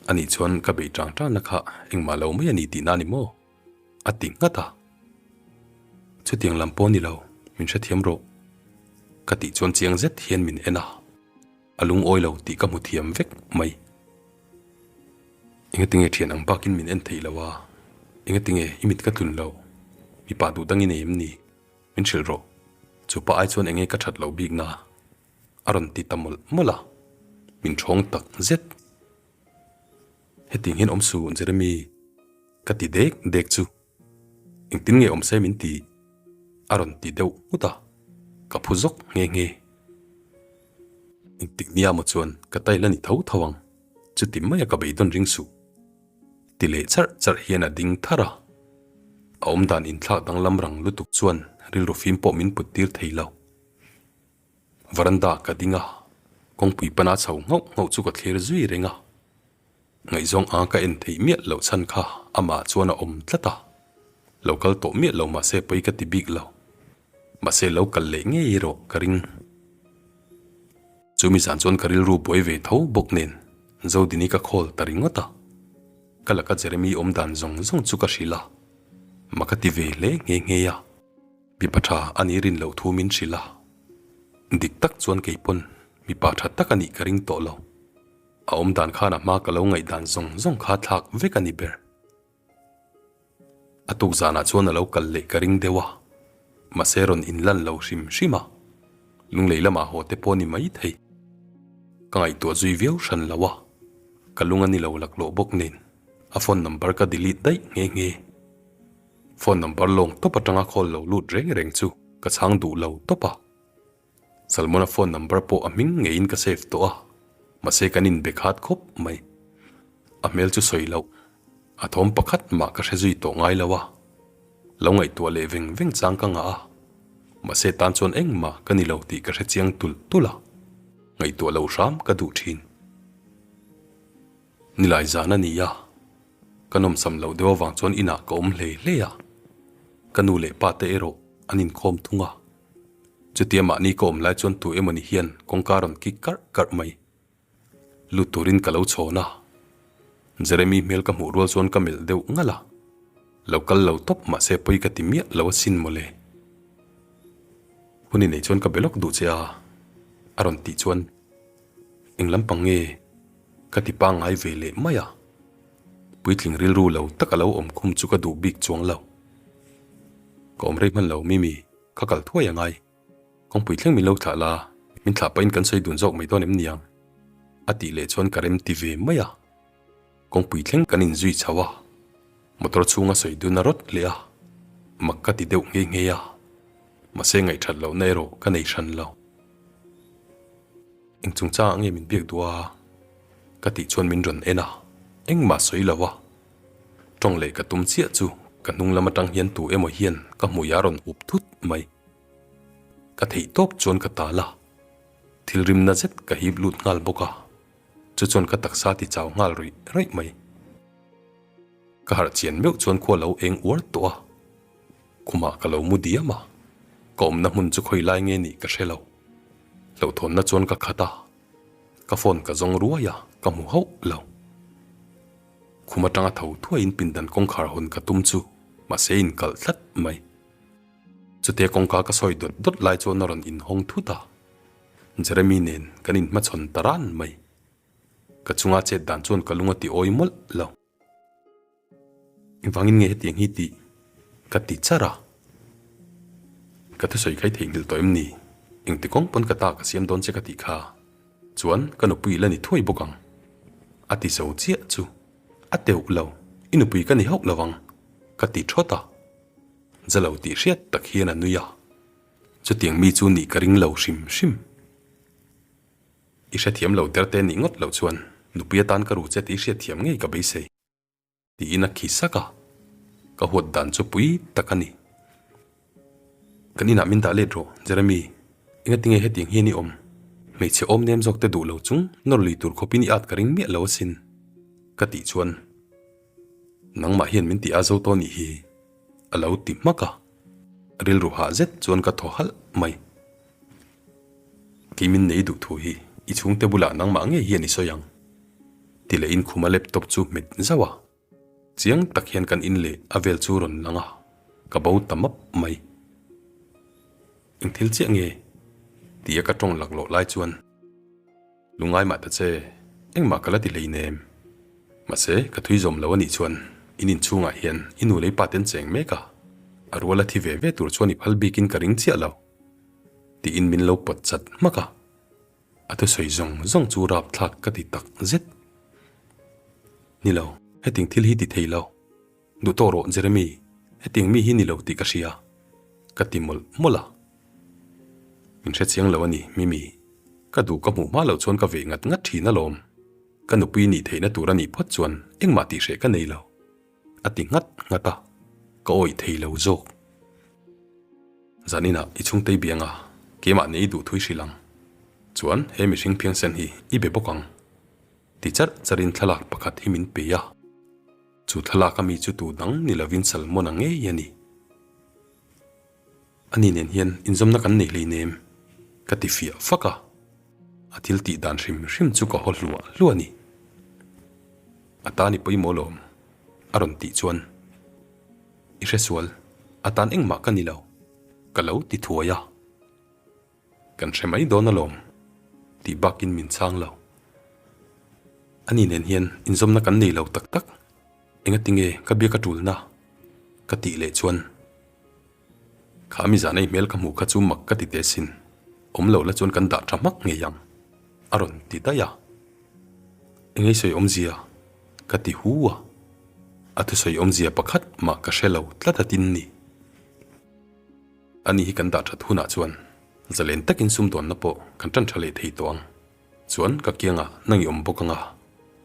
Anih chuan ka beih tang tangna kha engmah lo mai a ni tihna a ni maw? A ti nghat a. Chutiang lam pawh ni lo, min hrethiam rawh. Ka tih chuan chiang zet hian min en a, a lungawi lo tih ka hmu thiam vek mai. Engatinge thian ang bakin min en theih lo a? Engatinge i mit ka tlun lo? Mipa duh dang i nei em ni? Min hrilh rawh. Chupa ai chuan enge ka that loh bikna? A rawn ti ta mawlh mawlh a, min ṭhawng tak zet. Hetiang hian awm suh Jeremy, ka ti dek dek chu. Engtin nge awm se min ti? A rawn ti deuh nghut a, ka phu zawk nghe nghe. Engtik nia maw chuan ka tail a ni tho tho ang, chuti maia ka beidawn ring suh. Ti leh charh charh hian a ding tharh a, a awmdan inthlak danglam rang lutuk chuan rilru fim pawh min put tir thei lo. Veranda ka ding a, kawngpui pana chho nghauh nghauh chu ka thlir zui reng a. Ngaihzawng a ka en theih miah loh chhan kha amah chuan a awm tlat a, lo kal tawh miah lo mahse pawi ka ti bik lo. Mahse lo kal leh ngei erawh ka ring. Chumi zan chuan ka rilru buai ve tho bawk nen Zodini ka call ta ringawt a, ka laka Jeremy awm dan zawng zawng chu ka hrilh a, ma ka ti ve hle nghe nghe a. Mipa tha a nih rin loh thu min hrilh a, dik tak chuan kei pawn mipa tha tak a nih ka ring tawh lo. A awm dan khan a hma ka lo ngaihdan zawng zawng kha thlak vek a ni ber. A tuk zanah chuan a lo kal leh ka ring deuh a, mahse rawn inlan lo hrim hrim a, lunglei lamah haw te pawh ni mai thei. Ka ngaihtuah zui viau hran lo a, ka lung a ni lo laklawh bawk nen a phone number ka delete daih nghe nghe. Phone number lawng tawp atanga call lo lut reng reng chu ka chhang duh lo tawp a. Salmona phone number pawh a hming ngeiin ka save tawh a, mahse kan inbe khat khawp mai. A hmel chu sawi loh, a thawm pakhat mah ka hre zui tawh ngai lo a. Lo ngaihtuah leh veng veng chang ka ngah a, mahse tan chuan engmah ka ni lo tih ka hre chiang tulh tulh a, ngaihtuah loh hram ka duh thin. Nilai zan a ni a, ka nawmsam loh deuh avang chuan inah ka awm hlei hlei a, ka nu leh pa te erawh an inkhawm thung a. Chutia mahni ka awm lai chuan tu emawni hian kawngka rawn kik karh karh mai. Lut turin ka lo chhawn a, Jeremy hmel ka hmuh rual chuan ka melh deuh ngalh a, lo kal lo tawp mahse pawi ka ti miah lo asin mawle. Hun i nei chuan ka be lawk duh che a, a rawn tih chuan Eng lampang nge ka ti pangngai ve leh mai a, puitling rilru lo tak a lo awm khum chu ka duh bik chuang lo. Ka awm rei hman lo Mimi, ka kal thuai a ngai. Kawngpui thleng min lo thlah la, min thlah pahin kan sawi dun zawk mai dawn em niang? A tih leh chuan ka rem ti ve mai a. Kawngpui thleng kan inzui chho a, motor chhunga sawi dun a rawt leh a, mak ka ti deuh nghe nghe a, mahse ngaihthat lohna erawh ka nei hran lo. Eng chungchangah nge min biak duh a? Ka tih chuan min rawn en a, engmah sawi lo a. Tawng leh ka tum chiah chu ka hnung lam atang hian tu emaw hian ka hmui a rawn hup thut mai. Ka theih tawp chuan ka tal a, thil rimna zet ka hip lut nghal bawk a, chu chuan ka taksa ti chau nghal ruih raih mai. Ka harh chian meuh chuan khua lo eng uar tawh a, khumah ka lo mu diam a, ka awmna hmun chu khawi lai nge nih ka hre lo. Hlauhthawnna chuan ka khat a, ka phone ka zawng ruai a, ka hmu hauh lo. Khum atanga tho thuaiin pindan kawngkhar hawn ka tum chu mahse inkalh tlat mai. Chutia kawngka ka sawi dawt dawt lai chuan a rawn inhawng thut a, Jeremy nen kan inhmachhawn ta ran mai. Ka chunga chet dan chuan ka lung a ti awi mawlh lo. Engvangin nge hetiang hi tih ka ti char a? Ka thusawi kha i theihnghilh tawh em ni? Engti kawng pawn ka ta ka siam dawn che ka tih kha chuan ka nupui la ni thuai bawk ang. A ti zo chiah chu a teuh lo, i nupui ka ni hauh lo ang ka ti thawt a. Za lo tih hriat tak hian a nui a, chutiang mi chu nih ka ring lo hrim hrim. I hrethiam lo der te nih ngawt loh chuan nupui atan ka ru che tih hriatthiam ngei ka beisei. Tiin a khi sak a, ka huat dan chu pui tak a ni. Kan inah min dah let rawh, Jeremy. Engatinge hetiang hian i awm? Hmeichhe awm nem zawk te duh lo chung nawr lui tur khawpin i at ka ring miah lo asin, ka tih chuan nangmah hian min ti a zo tawh nih hi, a lo ti hmak a. Rilru hah zet chuan ka thaw halh mai. Kei min nei duh thu hi i chhungte bulah nangmah ngei hian i sawi ang. Ti leh in khuma laptop chu hmet zauh a, chiang tak hian kan in leh a vel chu rawn lang a, ka bo ta map mai. Eng thil chiah nge? Tia ka tawng laklawh lai chuan Lungngai mah ta che, engmah ka la ti hleinem. Mahse, ka thui zawm lo a nih chuan in inchhungah hian i nu lei pa te an cheng mek a, a ruala thi ve ve tur chuan i phal bikin ka ring chiah lo. Tiin min lo pawt chat hmak a. A thusawi zawng zawng chu rapthlak ka ti tak zet. Ni lo, hetiang thil hi ti thei lo. Duh tawh rawh Jeremy, hetiang mi hi ni lo tih ka hria, ka ti mawlh mawlh a. Min hre chiang lo a ni, Mimi. Ka duh ka hmuh hma loh chuan ka veh ngat ngat thin alawm. Ka nupui nih theihna tur a nih phawt chuan engmah tih hreh ka nei lo, a ti nghat nghat a, ka awih thei lo zawk. Zaninah i chhungtei bianga keimah nei i duh thui hrilh ang. Chuan he mihring phiangsen hi i be bawk ang, ti charh charhin thlalak pakhat hi min pe a. Chu thlalak ami chu tu dang ni lovin Salmon-a ngei a ni. Ani nen hian inzawmna kan nei hleinem, ka ti fiah fak a. A thil tih dan hrim hrim chu ka haw hluah hluah a ni. A tan i pawimawh lawm, a rawn tih chuan. I hresual, a tan engmah ka ni lo, ka lo ti thuai a. Kan hre mai dawn alawm, tih bakin min chhang lo. Ani nen hian inzawmna kan nei lo tak tak, engatinge ka biak a tulna? ka tih leh chuan Kha mi zan ei hmel ka hmuh kha chu mak ka ti teh sin, awm lo la chuan kan dah tha hmak ngei ang, a rawn ti daih a. Engei sawi awmzia? ka ti hu a, a thusawi awmzia pakhat mah ka hre lo tlat a tin ni. Ani hi kan dah that hunah chuan zalen takin sumdawnna pawh kan tan tha leh thei tawh ang. Chuan ka kiangah nang i awm bawk anga,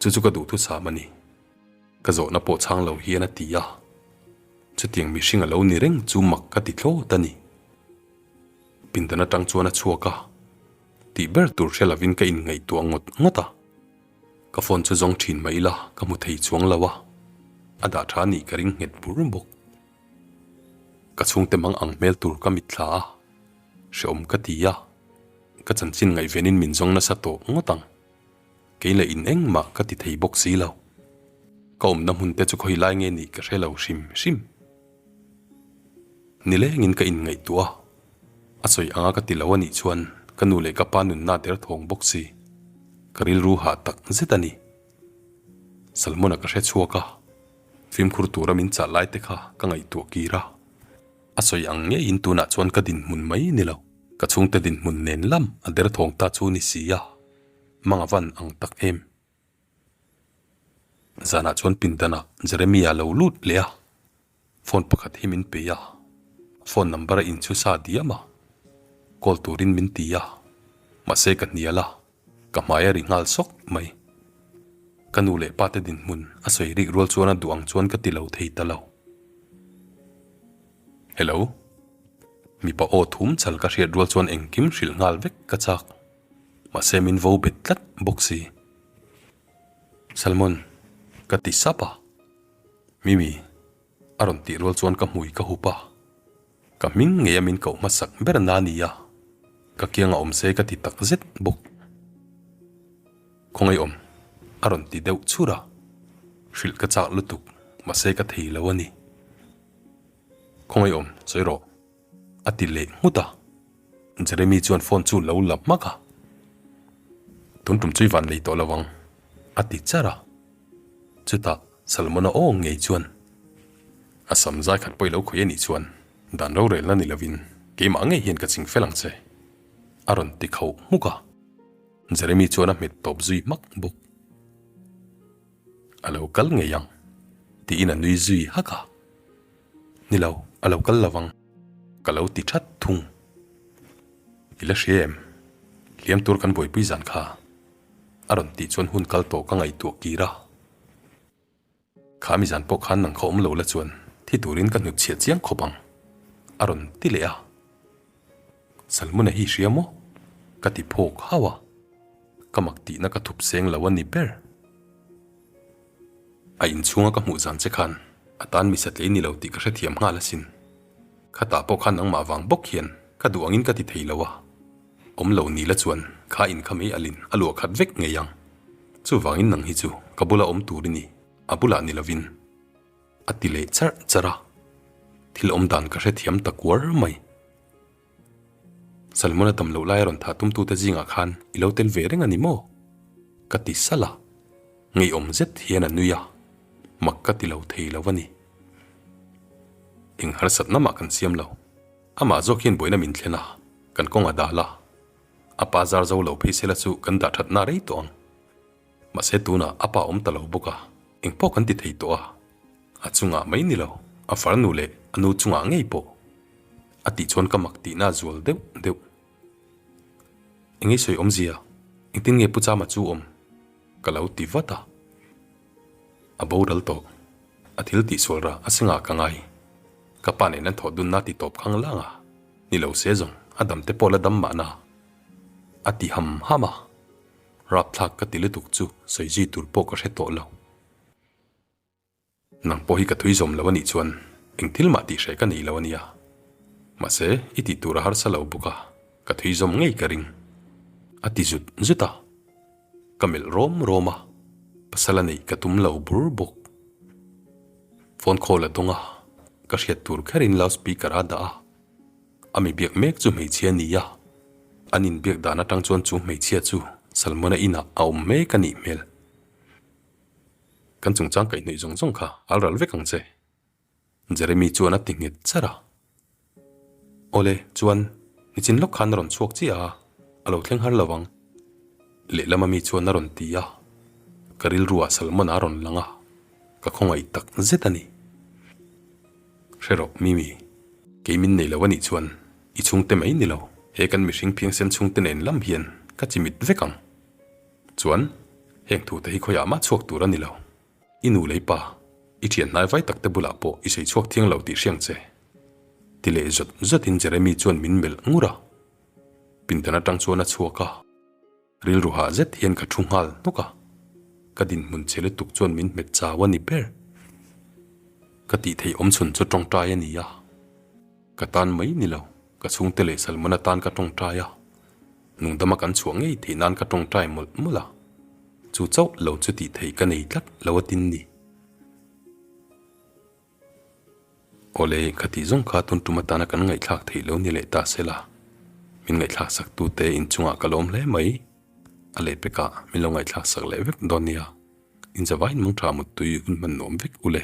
chu chu ka duhthusam a ni. Ka zawhna pawh chhang lo hian a ti a. Chutiang mihring a lo ni reng chu mak ka ti thlawt a ni. Pindan atang chuan a chhuak a, tih ber tur hre lovin ka inngaihtuah ngawt ngawt a. Ka phone chu zawng thin mah ila ka hmu thei chuang lo a, a dah tha nih ka ring nghet bur bawk. Ka chhungte mang ang hmel tur ka mitthla a, hreawm ka ti a, ka chanchin ngaihvenin min zawng nasa tawh ngawt ang. Kei leh in engmah ka ti thei bawk si lo. Ka awmna hmun te chu khawi lai nge nih ka hre lo hrim hrim. Nilengin ka inngaihtuah a, a sawi anga ka ti lo a nih chuan ka nu leh ka pa nunna derthawng bawk si. Ka rilru hah tak zet a ni. Salmon-a ka hre chhuak a. Fimkhur tura min chah lai te kha ka ngaihtuah kir a, a sawi ang ngeiin tunah chuan ka dinhmun mai ni lo, ka chhungte dinhmun nen lam a derthawng ta chu ni si a, mang a van ang tak em. Zanah chuan pindanah Jeremy-a lo lut leh a, phone pakhat hi min pe a, phone number a inchhu sa diam a, call turin min ti a, mahse ka hnial a. Ka hmai a ri nghal sawk mai. Ka nu leh pa te dinhmun a sawi rik rual chuan a duh ang chuan ka ti lo thei ta lo. Hello. Mipa aw thum chal ka hriat rual chuan engkim hrilh nghal vek ka chak. Mahse min vo bet tlat bawk si. Salmon, ka ti sap a. Mimi, a rawn tih rual chuan ka hmui ka hup a. Ka hming ngei a min koh hmasak ber na nia, ka kianga awm se ka ti tak zet bawk. Khawngaih awm, a rawn ti deuh chhur a, hrilh ka chak lutuk, mahse ka thei lo a ni. Khawngaih awm, sawi rawh, a ti leh nghut a, Jeremy chuan phone chu lo la hmak a, Tun tum chu i van lei tawh lo ang, a ti char a, chutah Salmona aw ngei chuan, A sam zai khat pawh i lo khawih a nih chuan dan rorelna ni lovin keimah ngei hian ka ching fel ang che, a rawn ti khauh hmuk a. Jeremy chuan a hmet tawp zui hmak bawk. A lo kal ngei ang, tiin a nui zui hak a. Ni lo, a lo kal lovang, ka lo ti that thung. I la hria em? Hliam tur kan buaipui zan kha, a rawn tih chuan hun kal tawh ka ngaihtuah kir a. Kha mi zan pawh khan nang kha awm lo la chuan thi turin ka hnut chhiah chiang khawp ang, a rawn ti leh a. Salmona hi hria maw? Ka ti phawk hauh a, ka mak tihna ka thup seng lo a ni ber. A inchhunga ka hmuh zan che khan a tan mi satlei ni lo tih ka hrethiam nghal asin. Khatah pawh khan nangmah vang bawk hian ka duh angin ka ti thei lo a. Awm lo ni la chuan kha in kha mei alin a luah khat vek ngei ang. Chuvangin nang hi chu ka bula awm tur i ni, a bulah ni lovin. A ti leh charh charh a, thil awm dan ka hrethiam ta kuar mai. Salmona dam loh laia rawn thah tumtute zingah khan i lo tel ve reng a ni maw? Ka ti salh a, ngeiawm zet hian a nui a, mak ka ti lo thei lo a ni. Eng harsatna mah kan siam lo, amah zawk hian buaina min thlen a, kan kawng a dal a, a pa zar zo lo phei sela chu kan dah thatna rei tawh ang. Mahse tunah a pa awm ta lo bawk a, eng pawh kan ti thei tawh a, a chungah mai ni lo, a farnu leh a nu chungah ngei pawh. A tih chuan ka mak tihna a zual deuh deuh. Engei sawi awmzia, engtin nge Pu Chama chu awm? Ka lo ti vat a. A boral tawh. A thil tihsual rah a sengah ka ngai. Ka pa nen an thawh dunna ti tawp khang lang a, ni lo se zawng a dam te pawh la dam mahna. A ti ham ham a. Rapthlak ka ti lutuk chu sawi zui tur pawh ka hre tawh lo. Nang pawh hi ka thui zawm lo a nih chuan eng thil mah tih hreh ka nei lo a nia. Mahse, i tih tur a harsa lo bawk a, ka thui zawm ngei ka ring. A ti zut zut a. Ka melh rawm rawm a, pasal a neih ka tum lo bur bawk. Phone call a dawng a, ka hriat tur kherin loudspeaker a dah a. A mi biak mek chu hmeichhia a ni a, an inbiak dan atang chuan chu hmeichhia chu Salmona inah a awm mek a nih hmel. Kan chungchang kaihhnawih zawng zawng kha al ral vek ang che. Jeremy chuan a ti nghet char a. Awle, chuan nichin lawk khan a rawn chhuak chiah a, a lo thleng har lo ang. Lehlam ami chuan a rawn ti a, ka rilruah Salmon a rawn lang a, ka khawngaih tak zet a ni. Hre rawh, Mimi, kei min nei lo a nih chuan i chhungte mai ni lo, he kan mihring phiangsen chhungte nen lam hian ka chimit vek ang. Chuan, heng thute hi khawiah mah chhuak tur a ni lo. I nu lei pa, i thian hnai vai takte bulah pawh i sawi chhuak thiang lo tih hriang che. Ti leh zawt zawtin Jeremy chuan min melh ngur a. Pindan atang chuan a chhuak a. Rilru hah zet hian ka thu nghal hnawk a. Ka dinhmun che lutuk chuan min hmet chau a ni ber. Ka tih theih awmchhun chu tawngtai a ni a. Ka tan mai ni lo, ka chhungte leh Salmon atan ka tawngtai a. Nungdama kan chhuah ngei theih nan ka tawngtai mawlh mawlh a, chu chauh lo chu tih theih ka nei tlat lo a tin ni. Awle, ka tih zawng kha tun tum atana kan ngaihthlak theih lo ni leh ta sela, min ngaihthlak sak tute inchungah ka lawm hle mai. A lehpekah min lo ngaihthlak sak leh vek dawn nia, inzavain mangtha muttui hun hman nuam vek u le.